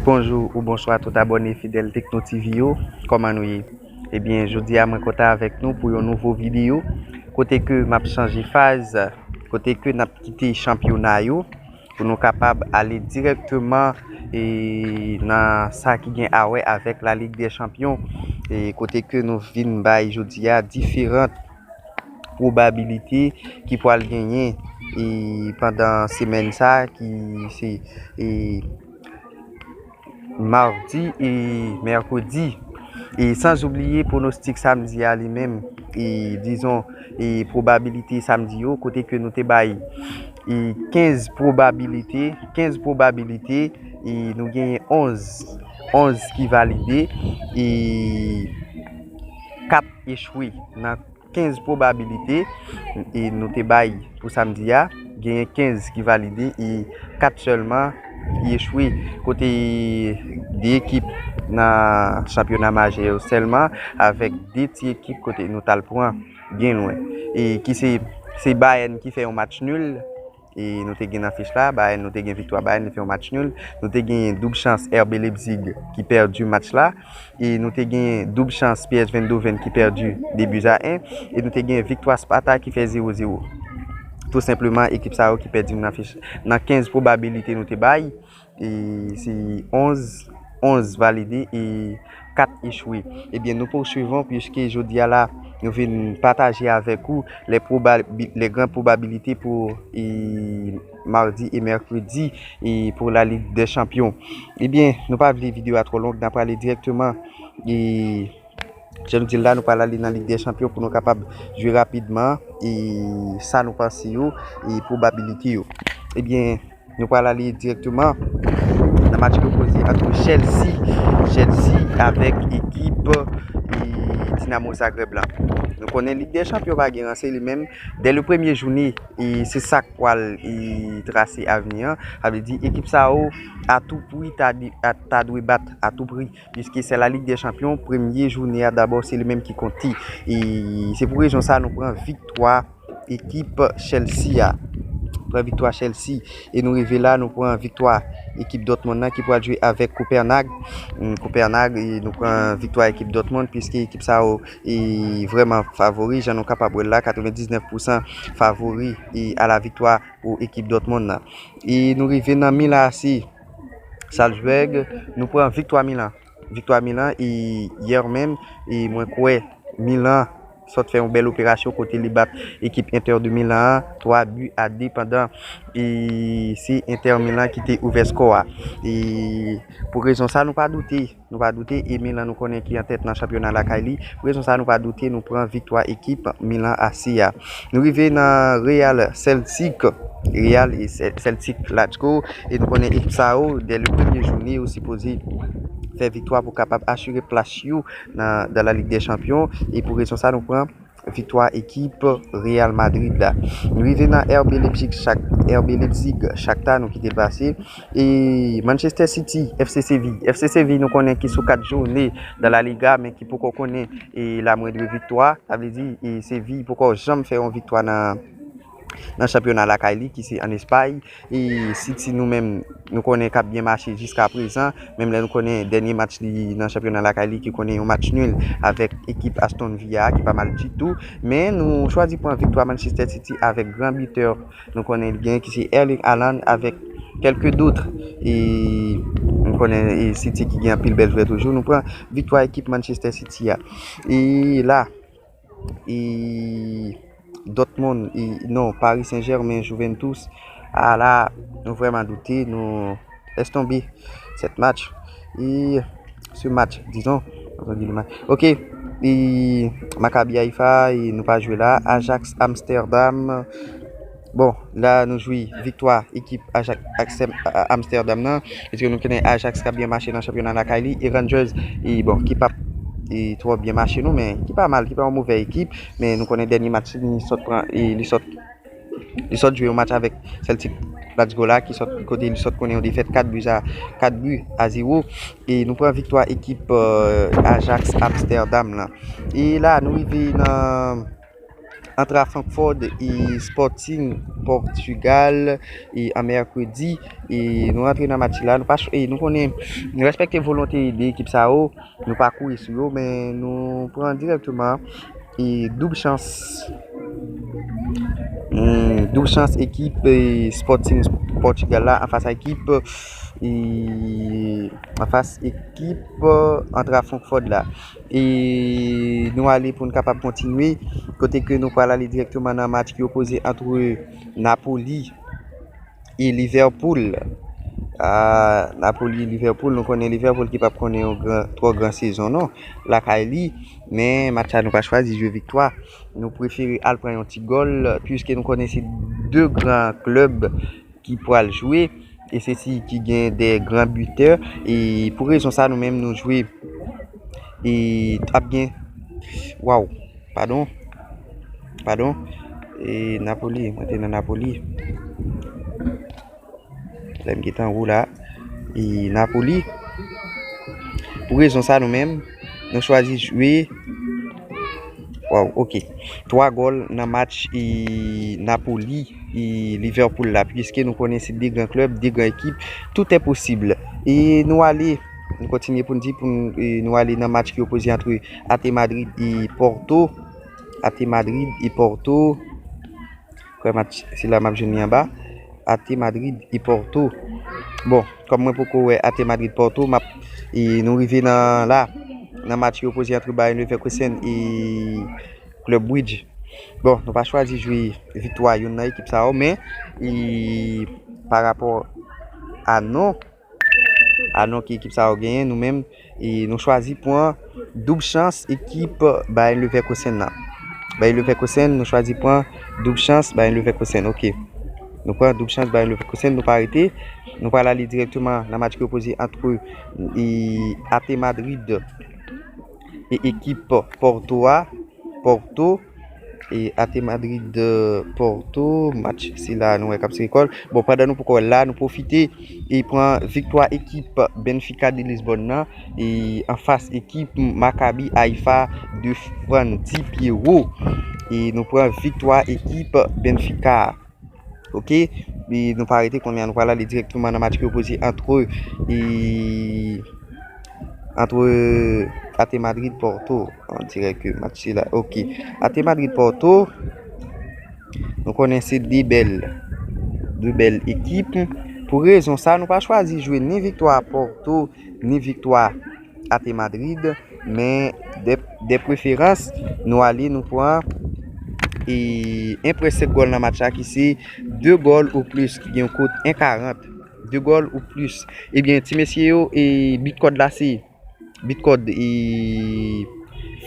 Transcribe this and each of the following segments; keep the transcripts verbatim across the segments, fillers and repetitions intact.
Bonjou ou bonswa tout abòne fidèl Tekno T V yo, kòman nou ye? Ebyen, jodi a mwen kontan avèk nou pou yon nouvo videyo, kote ke m ap chanje faz, kote ke n ap kite chanpyona yo, pou nou kapab ale dirèkteman e nan sa ki gen a wè avèk la Ligue des Champions, e kote ke nou vin bay jodi a diferan pwobabilite ki pwal genyen e pandan semèn sa ki se e madi e mèkredi. E san oubliye pwonostik samdi a li menm, e dizon e pwobabilite samdi yo, kote ke nou te bay e kenz pwobabilite, kenz pwobabilite, e nou genyen onz, onz ki valide e kat echwe. Nan kenz pwobabilite e nou te bay pou samdi a, genyen kenz ki valide e kat sèlman ki echwe. Kote de ekip nan chanpyona majè yo sèlman, avèk de ti ekip kote nou t al pran byen lwen. E ki se, se Bayern ki fè yon match nil, e nou te gen nan fich la, Bayern, nou te gen viktwa Bayern, li fè yon match nil. Nou te gen doub chans R B Leipzig ki pèdi match la. E nou te gen doub chans P S V Eindhoven ki pèdi de buts à un. E nou te gen viktwa Sparta ki fè zewo zewo. Tou senpleman, ekip sa yo ki pèdi nan fich, nan kenz pwobabilite nou te bay, e se onz, onz valide e kat echwe. Ebyen, nou pousuivon, puiske jodi a la, nou vin pataje avèk ou les probabi-, les grandes probabilités pou e madi e mèkredi e pou la Ligue des Champions. Ebyen, nou pa vle videyo a twò long, n ap prale dirèkteman e jan nou di l la, nou pral ale nan Ligue des Champions pou nou kapab jwe rapidman e sa nou panse yo e pwobabilite yo. Ebyen, nou pral ale dirèkteman nan match ki opoze ant Chelsea, Chelsea avèk ekip e Dinamo Zagreb la. Nou konnen Ligue des Champions pa gen ranse li menm. Dè le premye jounen, e se sa k pral e trase avni an. Sa vle di ekip sa yo a tou pri ta, ta dwe bat a tou pri. Piske se la Ligue des Champions, premye jounen a dabò, se li menm ki konte. E se pou rezon sa nou pran viktwa ekip Chelsea a. Pran viktwa Chelsea. E nou rive la, nou pran viktwa ekip Dortmund nan ki pral jwe avèk Copenhague. Mm, Copenhague, e nou pran viktwa ekip Dortmund, piske ekip sa yo e vrèman favori, jan nou kapab wè l la, katrevendiznèf pousan favori e a la viktwa pou ekip Dortmund nan. E nou rive nan Milan A C Salzburg, nou pran viktwa Milan. Viktwa Milan, e yè menm, e mwen kwè Milan sot fè yon bèl operasyon kote li bat ekip Inter de Milan an twa bi a de pandan e se Inter Milan ki te ouvè skò a. E pou rezon sa, nou pa doute, nou pa doute, e Milan nou konnen ki an tèt nan chanpyona lakay li. Pou rezon sa, nou pa doute, nou pran viktwa ekip Milan A C a. Nou rive nan Real Celtic, Real e Cel-, Celtic Glasgow, e nou konnen ekip sa yo, dè le premye jounen, yo sipoze fè viktwa pou kapab asire plas yo nan, dans la Ligue des Champions. E pou rezon sa, nou pran viktwa ekip Real Madrid la. Nou rive nan R B Leipzig, Shak-, R B Leipzig, Shakhtar, nou kite l pase. E Manchester City, F C Séville. F C Séville, nou konnen ki sou kat jounen dans la Liga, men ki poko konnen e la mwendre viktwa. Sa vle di, e Séville poko janm fè yon viktwa nan, nan chanpyona lakay li, ki se ann Espay. E City nou menm, nou konnen k ap byen mache jiska prezan. Menm lè nou konnen dènye match li nan chanpyona lakay li, ki konnen yon match nil avèk ekip Aston Villa, ki pa mal ditou. Men nou chwazi pran viktwa Manchester City avèk gran bitè nou konnen li gen, ki se Erling Haaland avèk kèlke dot. E nou konnen e City ki gen anpil bèl jwè toujou. Nou pran viktwa ekip Manchester City a. E la, e Dortmund, e non, Paris Saint-Germain, Juventus. A la, nou vrèman doute, nou lès tonbe sèt match. E se match, dizon, ok, e Maccabi Haifa, e nou pa jwe la, Ajax Amsterdam. Bon, la nou jwe viktwa ekip Ajax, Ajax Amsterdam nan. Èske nou konnen Ajax k ap byen mache nan chanpyona lakay li, e Rangers, e bon, ki p ap e twò byen mache non, men ki pa mal, ki pa yon movè ekip, men nou konnen dènye match li sot pran, e li sot, li sot jwe yon match avèk Celtic Glasgow la, ki sot, kote li sot konnen yon defèt kat bi a, kat bi a zewo. E nou pran viktwa ekip, euh, Ajax Amsterdam lan. E la, nou rive nan Eintracht Francfort e Sporting Portugal e an mèkredi. E nou rantre nan match la, nou pa ch- e nou konnen, nou respekte volonte de ekip sa yo, nou pa kouri sou yo, men nou pran dirèkteman e doub chans. Hmm, doub chans ekip e Sporting Portugal la anfas a ekip e anfas ekip Eintracht Francfort la. E nou ale pou n kapab kontinye, kote ke nou pral ale dirèkteman nan match ki opoze antre Napoli e Liverpool. Ah, Napoli e Liverpool, nou konnen Liverpool ki p ap konnen yon gran, twò gran sezon non lakay li, men match la nou pa chwazi jwe viktwa. Nou prefere al pran yon ti gòl, piske nou konnen se de gran klèb ki pral jwe, e se si ki gen de gran bitè. E pou rezon sa, nou menm nou jwe e ap gen, waw, padon, padon, e Napoli, mwen te nan Napoli. Lè m gentan wou la, e Napoli. Pou rezon sa, nou menm, nou chwazi jwe, waw, ok, twa gòl nan match e Napoli e Liverpool la, piske nou konnen se de gran klèb, de gran ekip, tout est possible. E nou ale, nou kontinye pou n di, pou n, e nou ale nan match ki opoze antre A T Madrid e Porto. A T Madrid e Porto. Kwè match sila m ap jwenn li anba. A T Madrid e Porto. Bon, kòm mwen poko wè A T Madrid Porto, m ap, e nou rive nan la, nan match ki opoze antre Bayer Leverkusen e Club Brugge. Bon, nou pa chwazi jwe viktwa youn nan ekip sa yo, men e pa rapò a non, a non ke ekip sa yo genyen, nou menm, e nou chwazi pran doub chans ekip Bayer Leverkusen nan. Bayer Leverkusen, nou chwazi pran doub chans Bayer Leverkusen. Ok. Nou pran doub chans Bayer Leverkusen, nou pa rete. Nou pral ale dirèkteman nan match ki opoze antre e A T Madrid e ekip Porto a. Porto e A T Madrid, Porto, match sila nou wè k ap sere kò l. Bon, pandan nou poko wè l la, nou pwofite e pran viktwa ekip Benfica de Lisbonne nan e anfas ekip Maccabi Haifa de Frandy Pierrot. E nou pran viktwa ekip Benfica. Ok, e nou pa rete kounye a, nou pral ale dirèkteman nan match ki opoze antre e antre A T Madrid Porto. On dirè ke match sila, ok, A T Madrid Porto, nou konnen se de bèl, de bèl ekip. Pou rezon sa, nou pa chwazi jwe ni viktwa Porto ni viktwa A T Madrid, men de, de preferans nou ale, nou pran e en pwen senk gòl nan match la, ki se de gòl ou plis, ki gen yon kot en karant, de gòl ou plis. Ebyen, ti mesye yo, e bit kòd la se, bit kòd e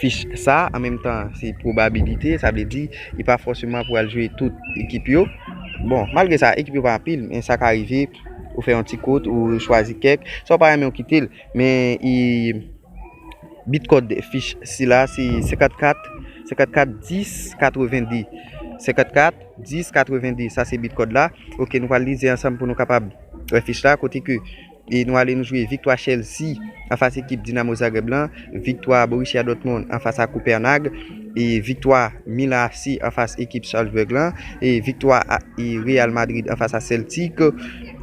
fich sa, an menm tan se pwobabilite, sa vle di li pa fòseman pral jwe tout ekip yo. Bon, malgre sa, ekip yo pa anpil, men sa ka rive, ou fè yon ti kot, ou chwazi kèk, sa w pa renmen, ou kite l. Men e bit kòd fich sila se senkannkat, senkannkat dis katrevendi. Senkannkat dis katrevendi, sa se bit kòd la. Ok, nou pral lizè ansanm pou nou kapab wè fich la, kote ke e nou ale, nou jwe viktwa Chelsea anfas ekip Dinamo Zagreb lan, viktwa Borussia Dortmund anfas a Copenhague, e viktwa Milan A C anfas ekip Salzburg lan, e viktwa a, e Real Madrid anfas a Celtic,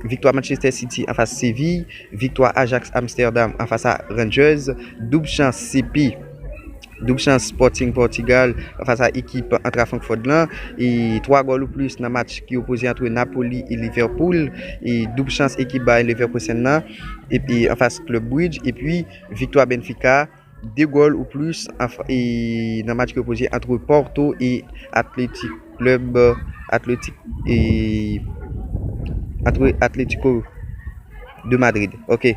viktwa Manchester City anfas Seville, viktwa Ajax Amsterdam anfas a Rangers, doub chans C P, doub chans Sporting Portugal anfas a ekip Eintracht Francfort lan, e twa gòl ou plis nan match ki opoze antre Napoli e Liverpool, e doub chans ekip Bayer Leverkusen nan, epi anfas Club Brugge, epi viktwa Benfica, de gòl ou plis anf- e nan match ki opoze antre Porto e Athletic Club, Athletic e antre Atletico de Madrid. Ok.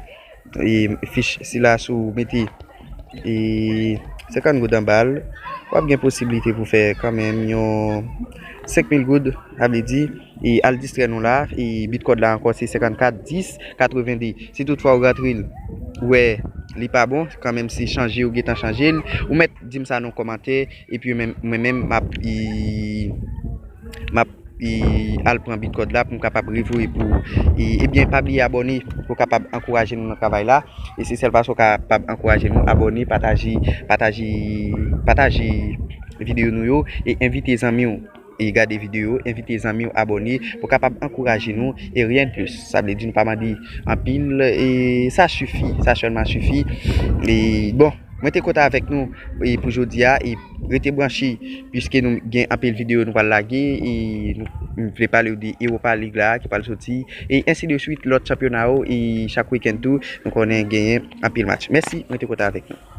E fich sila, si w mete e senkant goud anba l, w ap gen posiblite pou fè kanmenm yon senk mil goud, sa vle di, e al distrè nou la, e bit kòd la ankò se senkannkat dis katrevendi. Si toutfwa ou rantre l, ou wè li pa bon, kanmenm se chanje ou gentan chanje l, ou mèt di m sa nan kòmantè, epi mwen, mwen menm m ap, e, m ap, e, al pran bit kòd la pou m kapab revoye pou ou. E, ebyen, pa bliye abòne pou w kapab ankouraje nou nan travay la. E se sèl fason w kapab ankouraje nou, abòne, pataje, pataje, pataje videyo nou yo e envite zanmi w e gade videyo, envite zanmi w abòne pou kapab ankouraje nou e rien de plus. Sa vle di nou pa mande anpil e sa sifi, sa sèlman sifi. E bon, mwen te kontan avèk nou e pou jodi a e rete branche piske nou gen anpil videyo nou pral lage e nou m vle pale w de Europa League la ki pral soti e ensi de swit lòt chanpyona yo e chak wikenn tou nou konnen genyen anpil match. Mèsi, mwen te kontan avèk nou.